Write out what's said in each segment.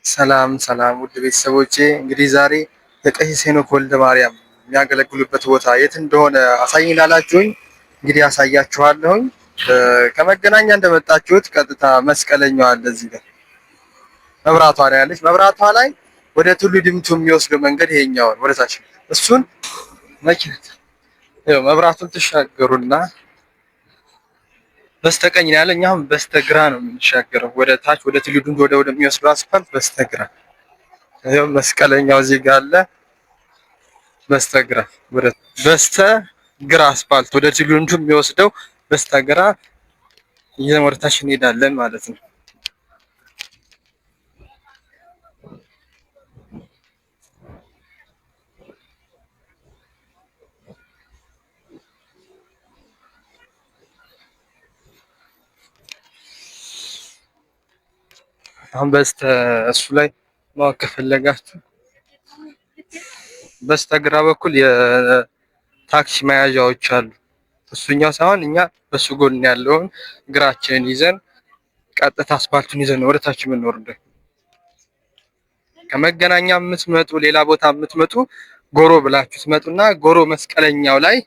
ሰላም ሰላም ውድ ቤተሰቦቼ፣ እንግዲህ ዛሬ የቀሲስ ሄኖክ ወልደ ማርያም የሚያገለግሉበት ቦታ የት እንደሆነ አሳይኝ ላላችሁኝ እንግዲህ አሳያችኋለሁኝ። ከመገናኛ እንደመጣችሁት ቀጥታ መስቀለኛው አለ እዚህ ጋር መብራቷ ላይ ያለች መብራቷ ላይ ወደ ቱሉ ዲምቱ የሚወስደው መንገድ ይሄኛውን ወደ ታች እሱን መኪና መብራቱን ትሻገሩና በስተቀኝ ነው ያለ። እኛ አሁን በስተግራ ነው የምንሻገረው፣ ወደ ታች ወደ ቱሉ ዲምቱ ወደሚወስደው አስፋልት በስተግራ። ይኸው መስቀለኛው እዚህ ጋር አለ። በስተግራ ወደ በስተግራ አስፋልት ወደ ቱሉ ዲምቱ የሚወስደው በስተግራ ይዘን ወደ ታች እንሄዳለን ማለት ነው። አሁን በስተ እሱ ላይ ማወቅ ከፈለጋችሁ በስተግራ በኩል የታክሲ መያዣዎች አሉ። እሱኛው ሳይሆን እኛ በሱ ጎን ያለውን ግራችንን ይዘን ቀጥታ አስፋልቱን ይዘን ወደ ታች የምንወርደው። ከመገናኛ የምትመጡ ሌላ ቦታ የምትመጡ ጎሮ ብላችሁ ትመጡና ጎሮ መስቀለኛው ላይ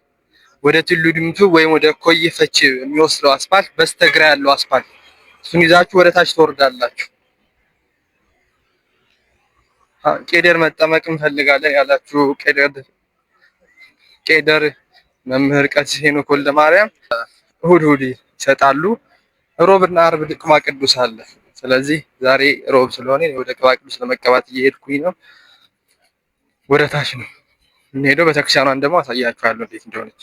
ወደ ቱሉ ዲምቱ ወይም ወደ ኮዬ ፈቼ የሚወስደው አስፋልት በስተግራ ያለው አስፋልት እሱን ይዛችሁ ወደ ታች ትወርዳላችሁ። ቄደር መጠመቅ እንፈልጋለን ያላችሁ ቄደር መምህር ቀሲስ ሄኖክ ወልደ ማርያም እሁድ እሁድ ይሰጣሉ። ሮብና አርብ ቅባ ቅዱስ አለ። ስለዚህ ዛሬ ሮብ ስለሆነ ወደ ቅባ ቅዱስ ለመቀባት እየሄድኩኝ ነው። ወደ ታች ነው የምንሄደው። ቤተክርስቲያኗን ደግሞ አሳያችኋለሁ እንዴት እንደሆነች።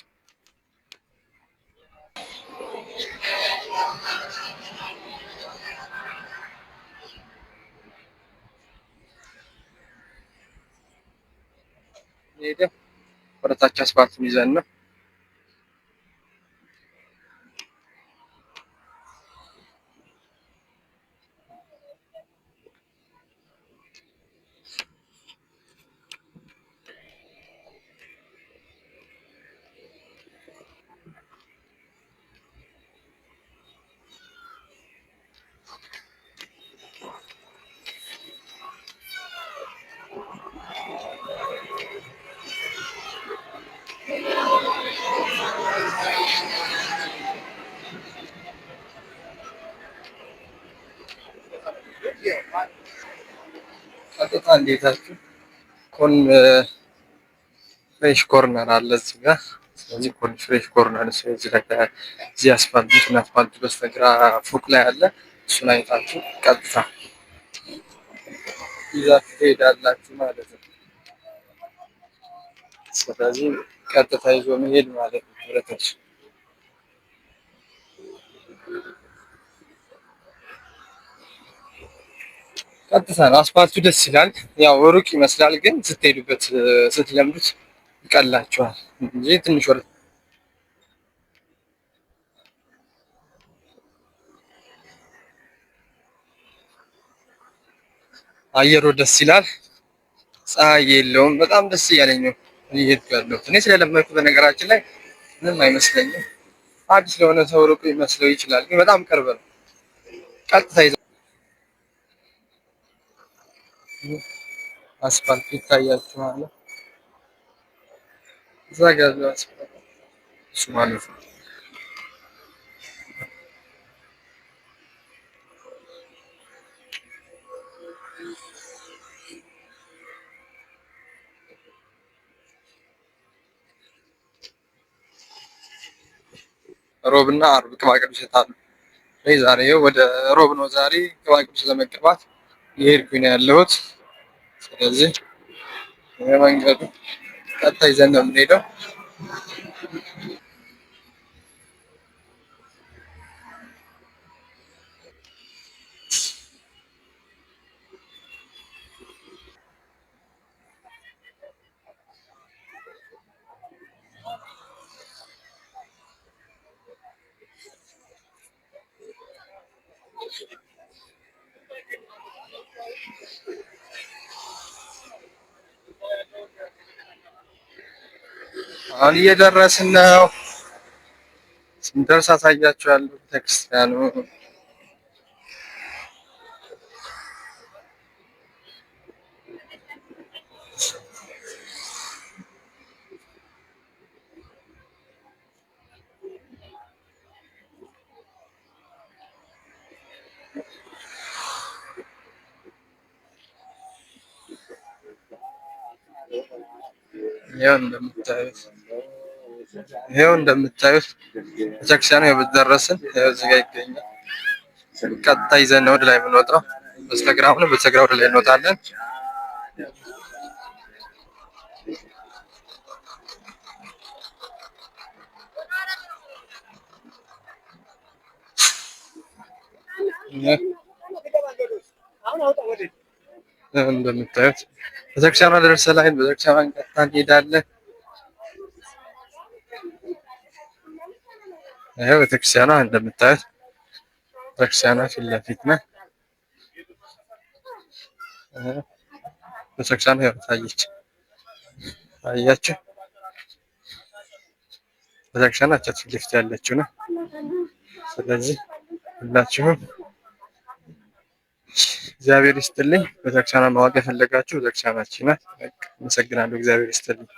ሄደ ወደ ታች አስፋልቱን ይዘን ነው። ቀጥታ እንዴታችሁ ኮን ፍሬሽ ኮርነር አለ እዚህ ጋር። ስለዚህ ኮን ፍሬሽ ኮርነር እዚህ ላይ እዚህ አስፋልት እንትን አስፋልቱ በስተግራ ፎቅ ላይ አለ። እሱን አይታችሁ ቀጥታ ይዛችሁ ትሄዳላችሁ ማለት ነው። ስለዚህ ቀጥታ ይዞ መሄድ ማለት ነው። ወደታች ቀጥታ ነው። አስፋልቱ ደስ ይላል። ያው ሩቅ ይመስላል፣ ግን ስትሄዱበት ስትለምዱት ይቀላችኋል እንጂ ትንሽ ወደ አየሩ ደስ ይላል። ፀሐይ የለውም። በጣም ደስ እያለኝ ነው እየሄድኩ ያለሁት። እኔ ስለለመድኩት በነገራችን ላይ ምንም አይመስለኝም። አዲስ ለሆነ ሰው ሩቅ ይመስለው ይችላል፣ ግን በጣም ቅርብ ነው። ቀጥታ ይዘ አስፋልቱ ይታያችኋል። እዛ ጋር ያለው አስፋልት እሱ ማለት ነው። ሮብና አርብ ቅባ ቅዱስ ይሰጣሉ። ዛሬ ወደ ሮብ ነው። ዛሬ ቅባ ቅዱስ ለመቀባት እየሄድኩኝ ነው ያለሁት። ስለዚህ የመንገዱ ቀጥታ ይዘን ነው የምንሄደው። አሁን እየደረስን ነው። ስንደርስ አሳያችኋለሁ ቤተክርስቲያኑ። ይኸው እንደምታዩት ይኸው እንደምታዩት ቤተክርስቲያኑ ደረስን። ይኸው እዚህ ጋር ይገኛል። ቀጥታ ይዘን ነው ወደ ላይ የምንወጣው። በስተግራ ሆነ በስተግራ ወደ ላይ እንወጣለን። እንደምታዩት ቤተክርስቲያኗ ደርሰናል። ቤተክርስቲያኗን ቀጥታ እንሄዳለን። ይኸው ቤተክርስቲያኗ እንደምታዩት ቤተክርስቲያኗ ፊት ለፊት ነው። ቤተክርስቲያኗ ይኸው ታየች፣ አያችሁ ቤተክርስቲያኗ ፊት ለፊት ያለችው ነው። ስለዚህ ሁላችሁም እግዚአብሔር ይስጥልኝ። ቤተክርስቲያኗን ማወቅ የፈለጋችሁ ቤተክርስቲያናችን ናት። አመሰግናለሁ። እግዚአብሔር ይስጥልኝ።